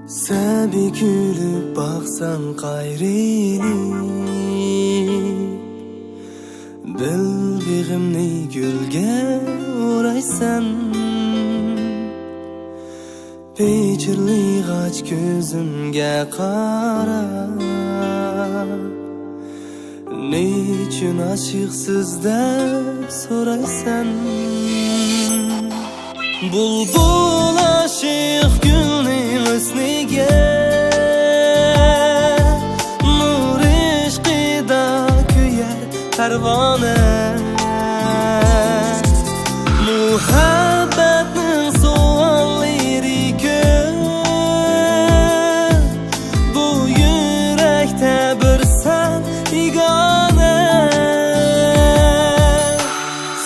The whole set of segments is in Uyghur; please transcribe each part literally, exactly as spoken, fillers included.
سەبىي كۈلۈپ باقساڭ قايرىلىپ، بىل بېغىمنى گۈلگە ئورايسەن. پىچىرلىغاچ كۆزۈمگە قاراپ، نېچۈن ئاشىقسىز دەپ سورايسەن. بۇلبۇل ئاشىق گۈلنىڭ ھۆسنىگە، نۇر ئىشقىدا كۆيەر پەرۋانە. مۇھەببەتنىڭ سوئاللىرى كۆپ، بۇ يۈرەكتە بىر سەن يېگانە.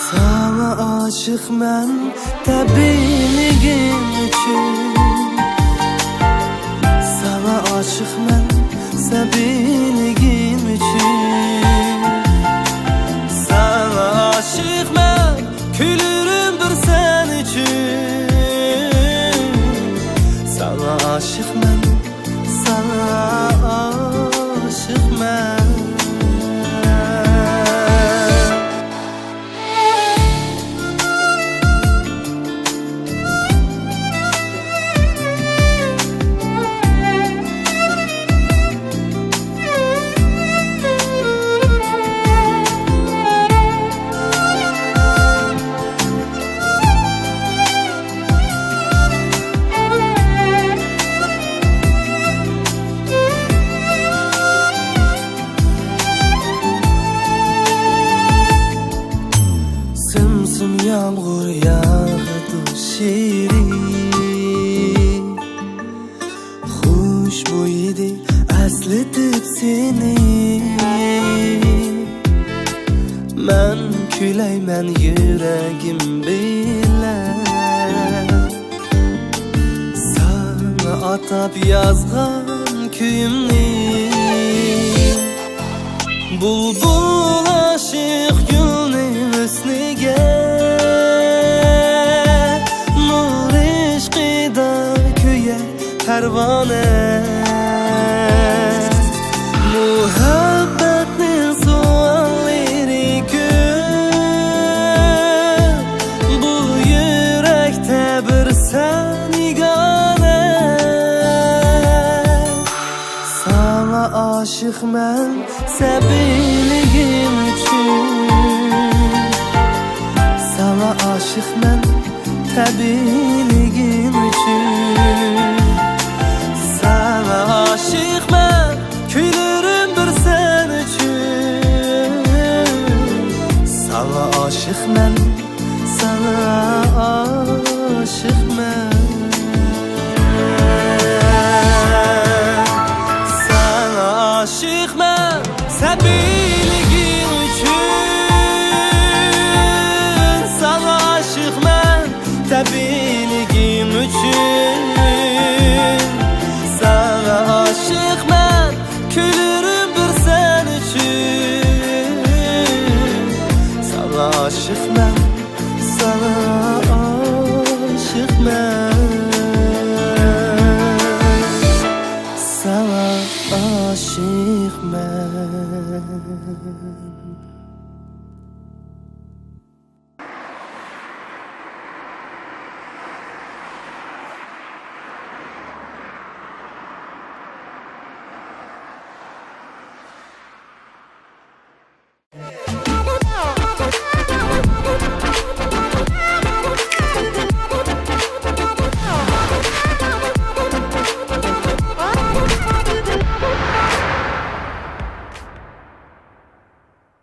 ساڭا ئاشىقمەن تەبىئىيلىكىم ئۈچۈن، ساڭا ئاشىقمەن سەبىيلىكىم ئۈچۈن. ساڭا ئاشىقمەن، كۈلۈرۈم بىر سەن ئۈچۈن. ساڭا ئاشىقمەن، ساڭا ئاشىقمەن. سىم-سىم يامغۇر ياغىدۇ شېرىن، خۇشبۇيىدى ئەسلىتىپ سېنى. مەن كۈلەيمەن يۈرەگىم بىلەن، ساڭا ئاتاپ يازغان كۈيۈمنى. بۇلبۇل ئاشىق گۈلنىڭ ھۆسنىگە، نۇر ئىشقىدا كۆيەر پەرۋانە. مۇھەببەتنىڭ سوئاللىرى كۆپ، بۇ يۈرەكتە بىر سەن يېگانە. ساڭا ئاشىقمەن سەبىيلىكىم ئۈچۈن، ساڭا ئاشىقمەن تەبىئىيلىكىم ئۈچۈن. ساڭا ئاشىقمەن، كۈلۈرۈم بىر سەن ئۈچۈن. ساڭا ئاشىقمەن، ساڭا ئاشىقمەن. ساڭا ئاشىقمەن سەبىيلىكىڭ ئۈچۈن، ساڭا ئاشىقمەن تەبىئىيلىكىم ئۈچۈن. ساڭا ئاشىقمەن، كۈلۈرۈم بىر سەن ئۈچۈن. ساڭا ئاشىقمەن